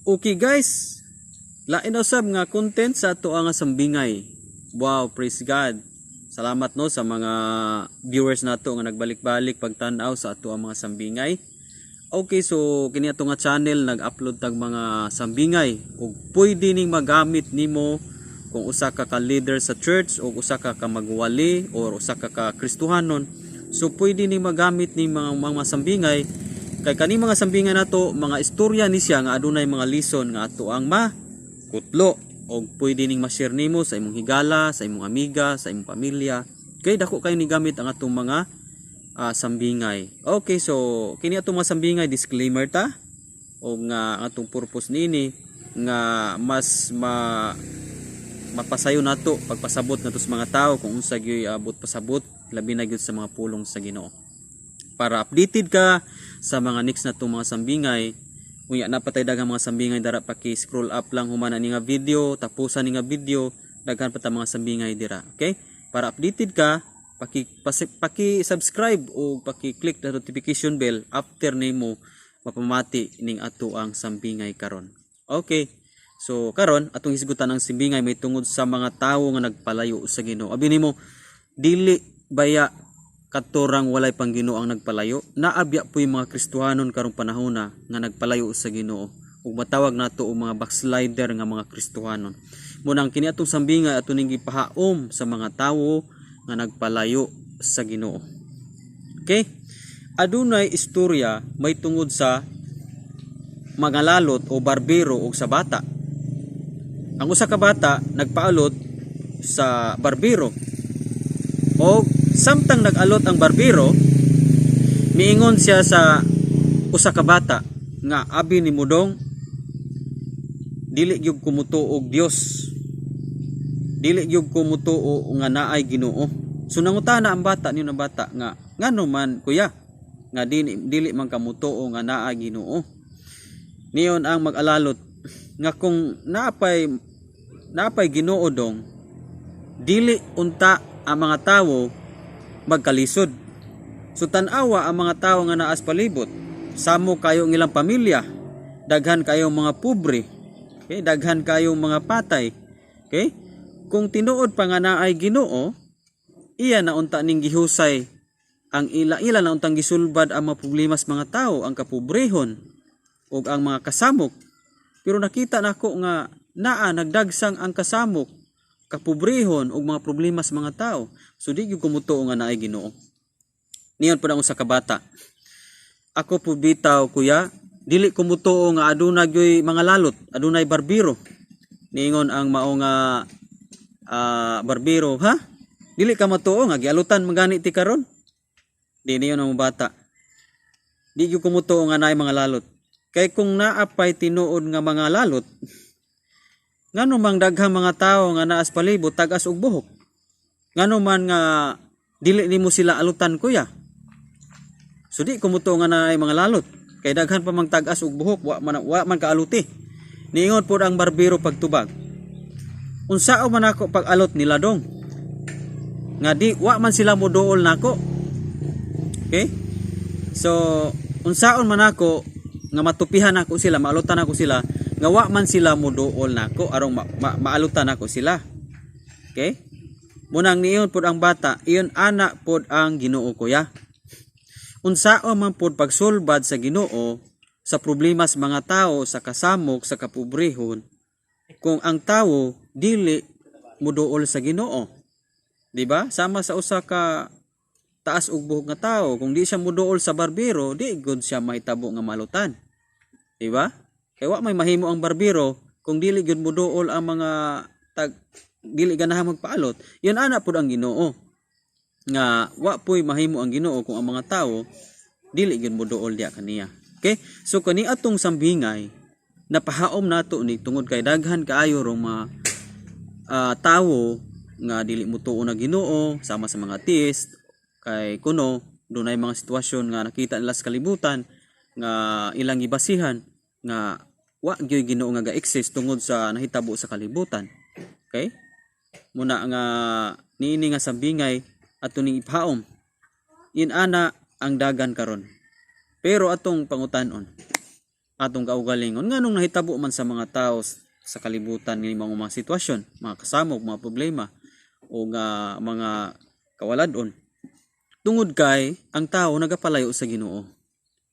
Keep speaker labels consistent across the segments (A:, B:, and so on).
A: Okay guys, lain na usab nga content sa ato nga sambingay. Wow, praise God. Salamat no sa mga viewers nato nga nagbalik-balik pagtan-aw sa ato ang mga sambingay. Okay, so kini ato nga channel nag-upload tag mga sambingay ug pwede ning magamit nimo kung usa ka ka leader sa church o usa ka ka magwali or usa ka ka Kristohanon. So pwede ning magamit ni mga sambingay kay kani mga sambingay nato, mga istorya ni siya nga adunay mga lesson nga ato ang makutlo og pwede ning ma-share nimo sa imong higala, sa imong amiga, sa imong pamilya. Kay dako kayo ni gamit ang atong mga sambingay. Okay, so kini atong mga sambingay, disclaimer ta o nga ang atong purpose niini nga mas mapasayo nato pagpasabot nato sa mga tao kung unsa gyoy abot pasabot, labi na gyud sa mga pulong sa Ginoo. Para updated ka sa mga next natong mga sambingay, unya napatay daghang mga sambingay dara, paki-scroll up lang human ani nga video, tapusan ni nga video, daghan pa ta mga sambingay dira. Okay? Para updated ka, paki-subscribe o paki-click the notification bell after nimo mapamati ning ato ang sambingay karon. Okay. So karon atong hisgutan ang sambingay may tungod sa mga tawo nga nagpalayo sa Ginoo. Abi nimo, dili baya katorang walay pang Ginoo ang nagpalayo? Naabya po yung mga Kristohanon karong panahona nga nagpalayo sa Ginoo ug matawag nato og mga backslider nga mga Kristohanon. Munang kini atong sambingay ato ning gipahaom sa mga tawo nga nagpalayo sa Ginoo. Okay? Adunay istorya may tungod sa mga lalot o barbero og sa bata. Ang usa ka bata nagpaalot sa barbero. O samtang nag-alot ang barbero, miingon siya sa usa ka bata nga, "Abi ni mudong, dili gyud ko mutuo og Dios. Dili gyud ko mutuo nga naay Ginoo." So nangutana ang bata niyo ng bata nga, "Ngano man, kuya, nga dili man ka mutuo nga naa Ginoo?" Niyon ang mag-alalot nga, "Kung naapay Ginoo dong, dili unta ang mga tawo magkalisod. So tan-awa ang mga tawo nga naas palibot. Samo kayo ang ilang pamilya. Daghan kayo mga pobre. Okay, daghan kayo mga patay. Okay? Kung tinuod pa nga naay Ginoo, iya na unta ning gihusay ang ila ila na untang gisulbad ang mga problema sa mga tao, ang kapobrehon ug ang mga kasamok. Pero nakita nako nga naa nagdagsang ang kasamok, kapobrehon ug mga problema sa mga tao. So di gyud ko mutuo nga naay Ginoo." Niyon po ang usa ka bata, "Ako po bitaw, kuya, dili ko mutuo nga aduna gyoy mga lalot, adunay barbero." Niingon ang mao nga barbero, "Ha? Dili ka matuo nga gialutan man gani ti karon?" Di niyon ang bata, "Di gyud ko mutuo nga naay mga lalot. Kay kung naapay tinuod nga mga lalot, ngano mang daghang mga tawo nga naas palibot tag-as og buhok? Ngano man nga dili nimo sila alutan, kuya? So di ko mutuo nga naay mga lalot. Kay daghan pa mang tag-as og buhok, wa man kaaluti." Niingon pod ang barbero pagtubag, "Unsao man ako pag-alot nila dong? Nga di wa man sila moduol nako. Okay? So unsaon man ako nga matupihan ako sila, maalutan ako sila nga wa man sila moduol nako arong maalutan ako sila?" Okay? Munang niingon pod ang bata, "Iyon ana pod ang Ginoo, kuya. Unsao man pod pagsulbad sa Ginoo sa problema sa mga tao, sa kasamok, sa kapobrehon, kung ang tawo dili moduol sa Ginoo?" Di ba? Sama sa usa ka taas og buhok nga tao, kung di siya moduol sa barbero, di gud siya mahitabo nga malutan. Di ba? Kay wa may mahimo ang barbero kung dili gyud moduol ang mga tag dili ganahan magpaalot. Yun ana pud ang Ginoo. Nga wa puy mahimo ang Ginoo kung ang mga tao dili gyud moduol diya kaniya. Okay? So kani atong sambingay napahaom nato ni tungod kay daghan kaayo rong mga tawo nga dili mutuo na Ginoo, sama sa mga atheist, kay kuno dunay mga sitwasyon nga nakita nila sa kalibutan nga ilang gibasihan nga wa gyud Ginoo nga ga-exist tungod sa nahitabo sa kalibutan. Okay? Muna nga niini nga sambingay ato ning ipahaom. In ana ang dagan karon. Pero atong pangutanon, atong kaugalingon, nganong nahitabo man sa mga tao sa kalibutan ngini mga sitwasyon, mga kasamok, mga problema o nga mga kawaladon? Tungod kay ang tao nagapalayo sa Ginoo.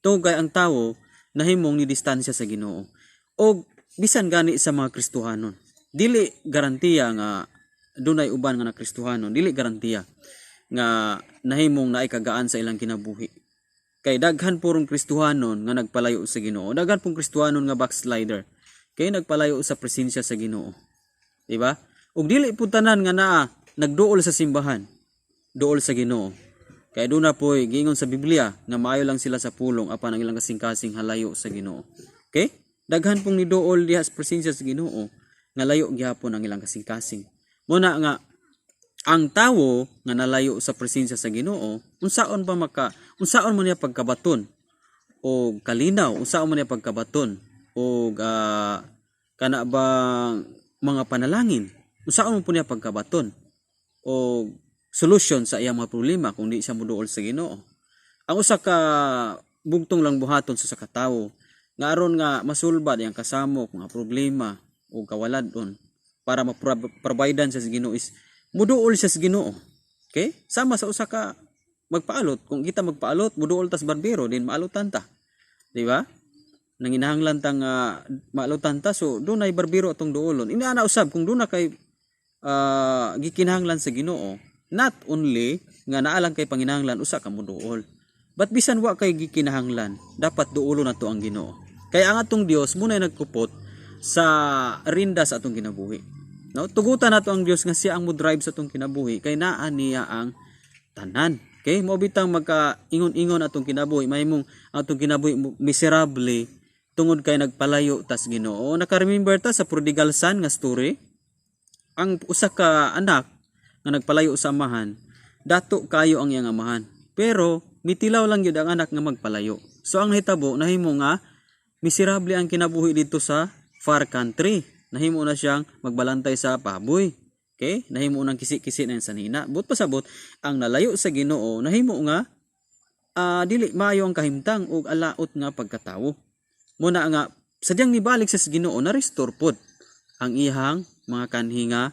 A: Tungod kay ang tao nahimong ni distansya sa Ginoo. Og bisan gani sa mga Kristohanon, dili garantiya nga dunay uban nga na Kristohanon, dili garantiya nga nahimong naay kagaan sa ilang kinabuhi. Kay daghan purong Kristohanon nga nagpalayo sa Ginoo. Daghan pong Kristohanon nga backslider. Kay nagpalayo sa presensya sa Ginoo. Diba? Ug dili pud tanan nga naa nagduol sa simbahan, duol sa Ginoo. Kay duna poy giingon sa Biblia nga maayo lang sila sa pulong apan ang ilang kasing-kasing halayo sa Ginoo. Okay? Daghan pong niduol diha sa presensya sa Ginoo nga layo gihapon ang ilang kasing-kasing. Muna nga ang tawo nga nalayo sa presensya sa Ginoo, unsaon man niya pagkabaton o kalinaw, unsaon man niya pagkabaton o kana bang mga panalangin, unsaon man po niya pagkabaton o solusyon sa iyang mga problema kung di siya moduol sa Ginoo? Ang usa ka bugtong lang buhaton sa usa ka tawo nga aron nga masulbad iyang kasamok, mga problema o kawaladon para ma-providean sa Ginoo is muduol siya sa Ginoo. Okay? Sama sa usa ka magpaalot, kung kita magpaalot, muduol tas barbero din maalutan ta. Di ba? Nanginahanglan ta nga maalutan ta, so dunay barbero atong duolon. Inaana usab kung duna kay gikinahanglan sa Ginoo, not only nga naa lang kay panginahanglan usa ka moduol. But bisan wa kay gikinahanglan, dapat duolon nato ang Ginoo. Kay ang atong Dios muna nagkupot sa rinda sa atong kinabuhi. No, tugutan nato ang Dios nga siya ang mo-drive sa atong kinabuhi kay naa niya ang tanan. Okay, mao bitang magka ingon-ingon atong kinabuhi, mahimong ang atong kinabuhi miserable tungod kay nagpalayo tas Ginoo. Naka-remember ta sa prodigal son nga story? Ang usa ka anak nga nagpalayo sa amahan, dato kayo ang iyang amahan. Pero mitilaw lang gyud ang anak nga magpalayo. So ang nahitabo, nahimo nga miserable ang kinabuhi dito sa far country. Nahimo na siyang magbalantay sa baboy. Okay? Nahimo nang kisi-kisi na sanhina. But pasabot, ang nalayo sa Ginoo, nahimo nga dili maayo ang kahimtang ug alaot nga pagkatawo. Muna nga sadyang nibalik sa Ginoo, na restore pod ang iyang mga kanhi nga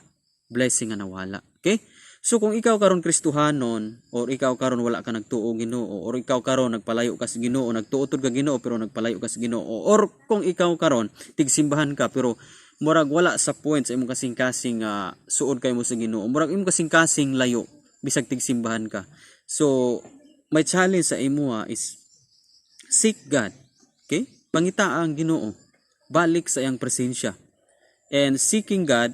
A: blessing nga nawala. Okay? So kung ikaw karon Kristohanon or ikaw karon wala ka nagtuo Ginoo or ikaw karon nagpalayo ka sa Ginoo, nagtuo ka Ginoo pero nagpalayo ka sa Ginoo, or kung ikaw karon tigsimbahan ka pero murag wala sa point sa imong kasing-kasing suod kay mo sa Ginoo, murag imong kasing-kasing layo bisag tigsimbahan ka. So my challenge sa imo is seek God. Okay? Pangita ang Ginoo. Balik sa iyang presensya. And seeking God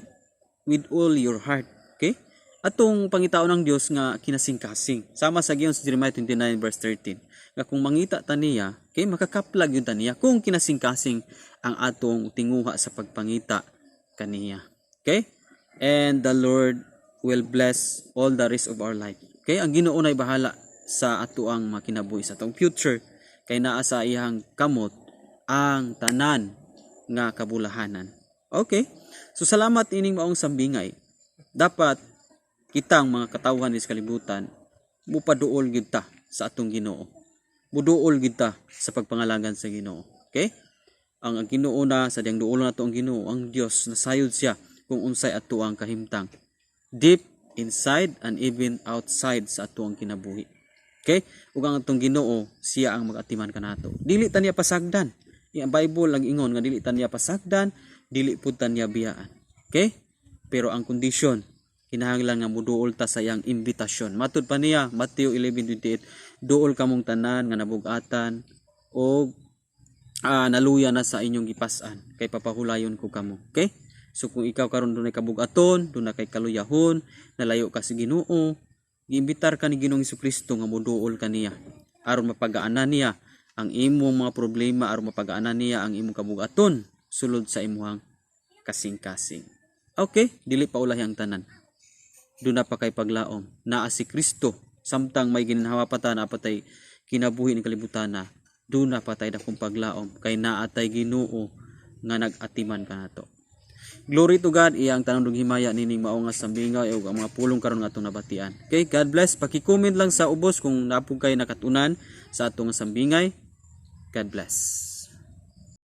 A: with all your heart. Okay? Atong pangitaon ng Dios nga kinasing-kasing. Sama sa giyon sa Jeremiah 29 verse 13. Nga kung mangita ta niya, okay, makakaplag yun ta niya kung kinasing-kasing ang atong tinguha sa pagpangita kaniya. Okay? And the Lord will bless all the rest of our life. Okay? Ang Ginoo nay bahala sa atoang mga kinabuhi, sa atong future, kay naa sa iyang kamot ang tanan nga kabulahanan. Okay? So salamat ining maong sambingay. Dapat kitang mga katawhan sa kalibutan mupaduol gyud ta sa atong Ginoo. Muduol gyud ta sa pagpangalagan sa Ginoo. Okay? Ang Ginoo na sa diyang duolon nato ang Ginoo, ang Dios nasayod siya kung unsay ato ang kahimtang. Deep inside and even outside sa ato ang kinabuhi. Okay? Ug ang atong Ginoo, siya ang mag-atiman kanato. Dili ta niya pasagdan. Ang Bible lang ingon nga dili ta niya pasagdan, dili pud ta niya biyaan. Okay? Pero ang kondisyon, kinahanglan nga muduol ta sa iyang imbitasyon. Matud pa niya, Matthew 11:28, "Duol kamong tanan nga nabugatan o naluya na sa inyong gipas-an, kay papahulayon ko kamo." Okay? So kung ikaw karon dunay kabugaton, dunay kay kaluyahon, nalayo ka sa Ginoo, giimbitar ka ni Ginoong Kristo nga moduol kaniya aron mapagaanan niya ang imong mga problema, aron mapagaanan niya ang imong kabugaton sulod sa imong kasing-kasing. Okay, dili pa ulahi ang tanan. Duna pa kay paglaom. Naa si Kristo samtang may ginhawa pa ta, naa pa tay kinabuhi ni kalibutan na, duna pa tay dakong paglaom kay naa tay Ginoo nga nag-atiman kanato. Glory to God, iyang tanang himaya nining mao nga sambingay ug ang mga pulong karon nga atong nabatian. Okay, God bless. Paki-comment lang sa ubos kung naa pud kay nakatunan sa atong sambingay. God bless.